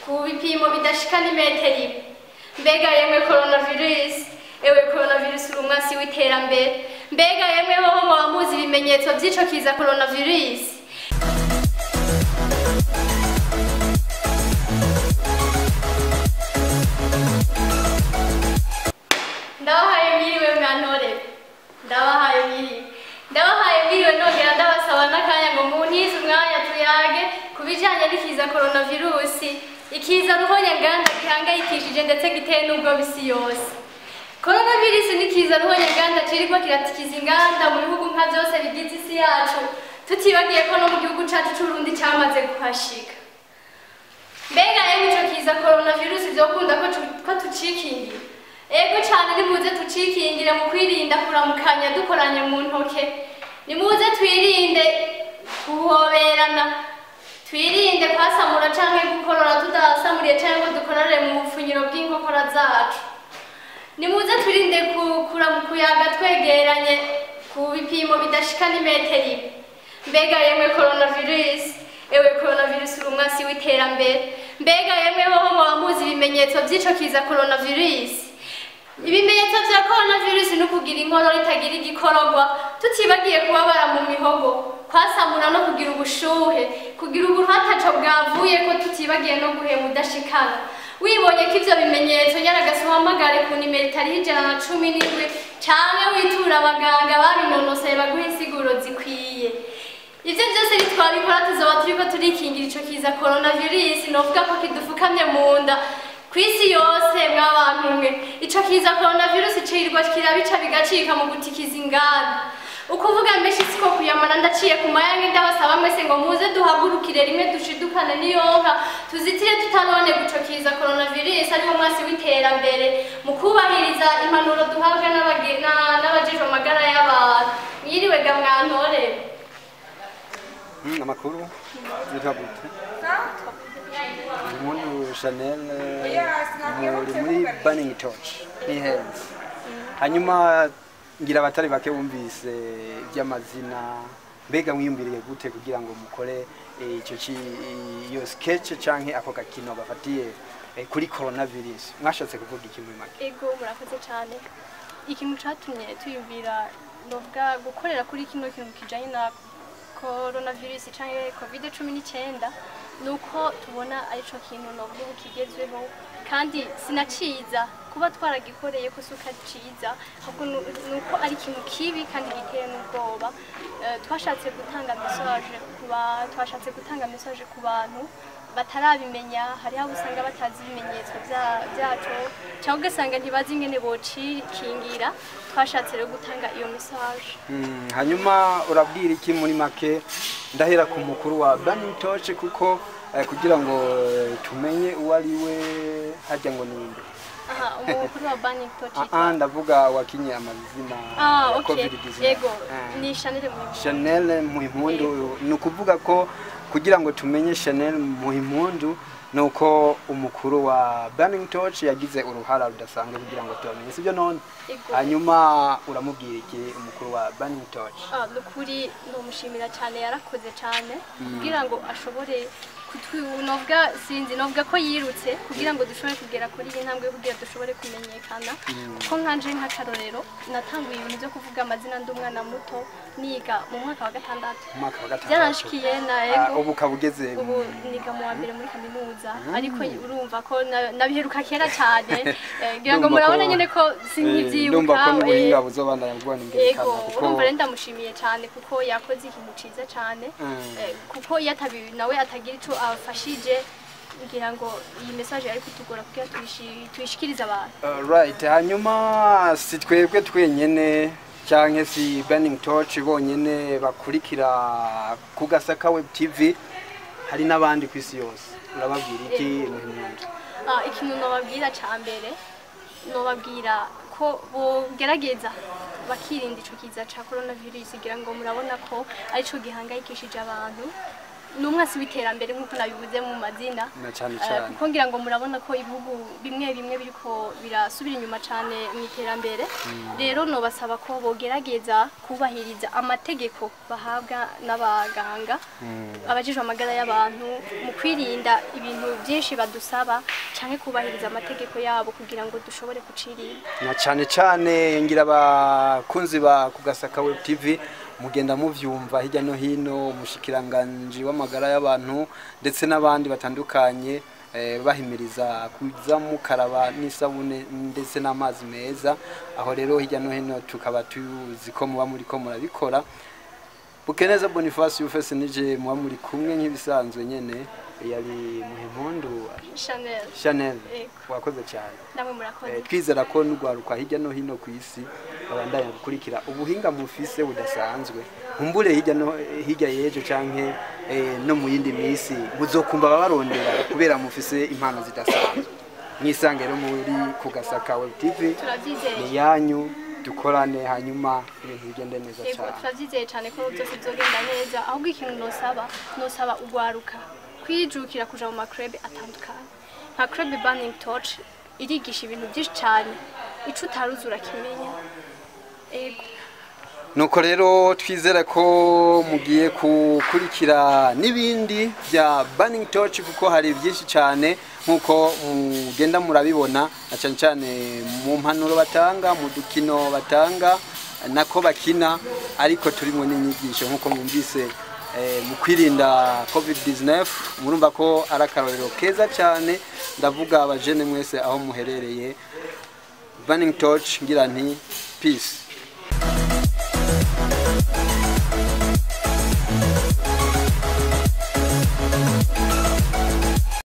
Ku bipimo bidashika n'imetero imwe. Mbega yemwe coronavirus, ewe coronavirus uri umwasi w'iterambere. Mbega yemwe hoho muba muzi ibimenyetso vy'ico kiza coronavirus? Ndabahaye mwiriwe mwantore, ndabahaye mwiriwe, ndabahaye mwiriwe, nongera ndabasaba n'akanya ngo muntize umwanya tuyage ku bijanye n'ikiza coronavirus, ikiza ruhonyanganda gihangayikishije ndetse giteye n'ubwoba isi yose. Coronavirus ni ikiza ruhonyanganda kiriko kiratikiza inganda mu bihugu nka vyose bigize isi yacu, tutibagiye ko no mu gihugu cacu c'Uburundi camaze kuhashika. Mbega yemwe ico kiza coronavirus vyokunda ko tucikingira? Ego cane, nimuze tucikingire mu kwirinda kuramukanya dukoranye mu ntoke, nimuze twirinde guhoberana, twirinde kwasamura canke gukorora tudasamuriye canke ngo dukorore mu bupfunyiro bw'inkokora zacu, nimuze twirinde kuyaga twegeranye ku bipimo bidashika n'imetero imwe. Mbega yemwe coronavirus, ewe coronavirus uri umwasi w'iterambere. Mbega yemwe hoho muba muzi ibimenyetso vy'ico kiza coronavirus? Ibimenyetso vya coronavirus ni ukugira inkorora itagira igikororwa, tutibagiye kubabara mu mihogo, kwasamura no kugira ubushuhe, kugira uburuhataco bwavuyeko, tutibagiye no guhema udashikana. Wibonye ko ivyo bimenyetso, nyaragasi uhamagare ku nimero itariho 117 canke witure abaganga babinonosoye baguhe insiguro zikwiye. Ivyo vyose nitwabikora tuzoba turiko turikingira ico kiza coronavirus, novuga ko kidufukamye mu nda kw'isi yose. Mw'abantu mwe, ico kiza coronavirus cirirwa kirabica bigacika mu gutikiza inganda. Ukuvuga menshi siko kuyamara, ndaciye ku mayange, ndabasaba mwese ngo muze duhagurukire rimwe, dushidukane n'iyonka, tuzitire tutanone guco kiza coronavirus ariwo mwasi w'iterambere, mu kubahiriza impanuro duhabwa n'abajejwe amagara y'abantu. Mwiriwe ga mwantore. Amakuru, witwa gute? Umuntu Chanel, muri Burning Torch ni hands. Hanyuma ngira abatari bake bumvise iby'amazina. Mbega mwiyumviriye gute kugira ngo mukore ico iyo sketch canke ako gakino gafatiye kuri coronavirus? Mwashatse kuvuga iki muri make? Ego, murakoze cyane. Ikintu catumye tuyumvira, novuga, gukorera kuri kino kintu kijanye na coronavirus canke COVID-19, nuko tubona arico kintu novuga ubu kigezweho, kandi sinaciza kuba twaragikoreye ko suka ciza, ahubwo nuko ari ikintu kibi kandi giteye n'ubwoba. Twashatse gutanga message ku bantu batarabimenya. Hariho abo usanga batazi ibimenyetso vyaco, cyangwa ugasanga ntibazi ingene bocikingira. Twashatse rero gutanga iyo message. Hanyuma urabwira iki muri make? Ndahera ku mukuru wa Burning Torch, kuko kugira ngo tumenye uwo ari we, harya ngo ninde? Aha, umukuru wa Burning Torch Ah, ndavuga wakinye amazina ya COVID-19. Yego. Ni Chanel Muhimpundu. Chanel Muhimpundu. Ni ukuvuga ko kugira ngo tumenye Chanel Muhimpundu nuko umukuru wa Burning Torch yagize uruhara rudasanzwe kugira ngo tubamenye, sibyo none? Ego. Hanyuma uramubwira iki umukuru wa Burning Torch? Ah, nukuri ndamushimira cyane, yarakoze cyane kugira ngo ashobore novuga, sinzi, novuga ko yirutse kugira ngo dushobore kugera kuri iyi ntambwe, kugira dushobore kumenyekana, kuko nkanje nk'akarorero natanguye ibintu byo kuvuga amazina ndi umwana muto, niga mu mwaka wa gatandatu. Mu mwaka wa gatandatu? Byaranshikiye na Ah, ego. Ubu ukaba ugeze Ubu niga mu wa mbere muri kaminuza, ariko urumva ko nabiheruka kera cyane. Ngira ngo Ndumva murabona nyine ko sinkivyibuka. Ndumva ko n'ubuhinga buzobandanya bubona Ego. ingerekana kuko Urumva rero ndamushimiye cyane kuko yakoze ikintu ciza cyane. Kuko iyo atabi nawe atagira ico afashije, ngira ngo iyi message yari kutugora kugira tuyishikirize abantu. Right, hanyuma si twebwe twenyene canke si Burning Torch bonyene bakurikira ku Gasaka Web TV, hari n'abandi ku isi yose. Urababwira iki, Muhimpundu? Ah, ikintu nobabwira ca mbere, nobabwira ko bogerageza bakirinda ico kiza ca coronavirus. Ngira ngo murabona ko arico gihangayikishije abantu. Ni umwasi w'iterambere nk'uko nabivuze mu mazina. Na cane cane. Kuko ngira ngo murabona ko ibihugu bimwe bimwe biriko birasubira inyuma cane mu iterambere. Rero nobasaba ko bogerageza kubahiriza amategeko bahabwa n'abaganga abajejwe amagara y'abantu mu kwirinda ibintu byinshi badusaba, canke kubahiriza amategeko yabo kugira ngo dushobore kucirinda. Na cane cane ngira abakunzi ba Kugasaka Web TV mugenda muvyumva hirya no hino, umushikiranganji w'amagara y'abantu ndetse n'abandi batandukanye bahimiriza kuza mukaraba n'isabune ndetse n'amazi meza. Aho rero hirya no hino tukaba tuzi ko muba muriko murabikora. Bukeneza Boniface Yufese nije muba muri kumwe nk'ibisanzwe nyene, yari Muhimpundu Chanel. Chanel. Yego. Wakoze cyane. Namwe murakoze. Twizera ko n'urwaruka hirya no hino ku isi babandanya gukurikira ubuhinga mufise budasanzwe. Nkumbure hirya no hirya y'ejo canke no mu yindi minsi muzokumva babarondera kubera mufise impano zidasanzwe. Mwisange rero muri Kugasaka Web TV. Turavyizeye. Ni yanyu, dukorane hanyuma ibintu bigende neza Yego. cyane. Turavyizeye cyane ko byose bizogenda neza. Ahubwo ikintu nosaba ugwaruka kwijukira kuja mu ma club atandukanye, nka club Burning Torch irigisha ibintu byinshi cyane, ico utaruzi urakimenya. Ego. Nuko rero twizere ko mugiye gukurikira n'ibindi bya Burning Torch, kuko hari byinshi cyane nk'uko mugenda murabibona, na cyane cyane mu mpanuro batanga, mu dukino batanga nako bakina, ariko turimo n'inyigisho nk'uko mwumvise mu kwirinda COVID-19. Murumva ko ari akarorero keza cyane. Ndavuga abajene mwese aho muherereye, Burning Torch, ngira nti peace.